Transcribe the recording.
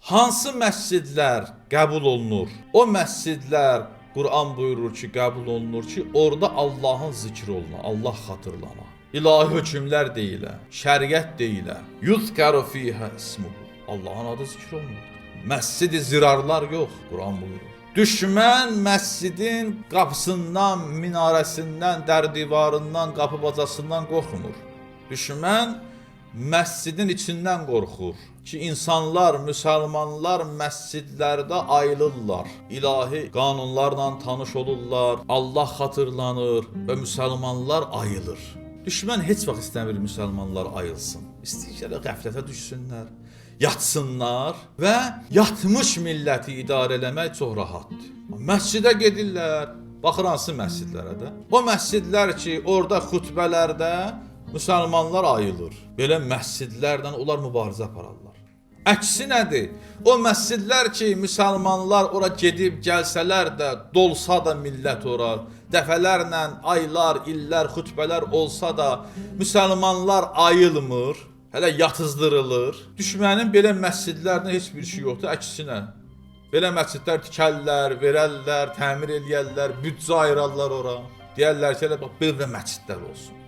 Hansı məscidlər qəbul olunur? O məscidlər Quran buyurur ki, qəbul olunur ki, orada Allahın zikri oluna, Allah xatırlana. İlahi hökmlər deyilə, şəriət deyilə. Yuzkaru fiha ismuhu. Allahın adı zikr olunur. Məscid-i zirarlar yox, Quran buyurur. Düşmən məscidin qapısından, minarəsindən, dərdivarından, qapı bacasından qorxmur. Düşmən məscidin içindən qorxur ki, insanlar, müsəlmanlar məscidlərdə ayılırlar. İlahi qanunlarla tanış olurlar, Allah xatırlanır və müsəlmanlar ayılır. Düşmən heç vaxt istəmir müsəlmanlar ayılsın. İstəyir ki, elə qəflətə düşsünlər, yatsınlar və yatmış milləti idarə eləmək çox rahatdır. Məscidə gedirlər, baxır hansı məscidlərə də. O məscidlər ki, orada xutbələrdə müsəlmanlar ayılır. Belə məscidlərlə onlar mübarizə apararlar. Əksi nədir? O məscidlər ki, müsəlmanlar ora gedib gəlsələr də, dolsa da millət ora, dəfələrlə aylar, illər, xutbələr olsa da müsəlmanlar ayılmır, hələ yatızdırılır. Düşmənin belə məscidlərdə heç bir şey yoxdur, əksinə. Belə məscidlər tikərlər, verərlər, təmir eləyərlər, büdcə ayırarlar ora. Deyərlər ki, elə bax belə məscidlər olsun.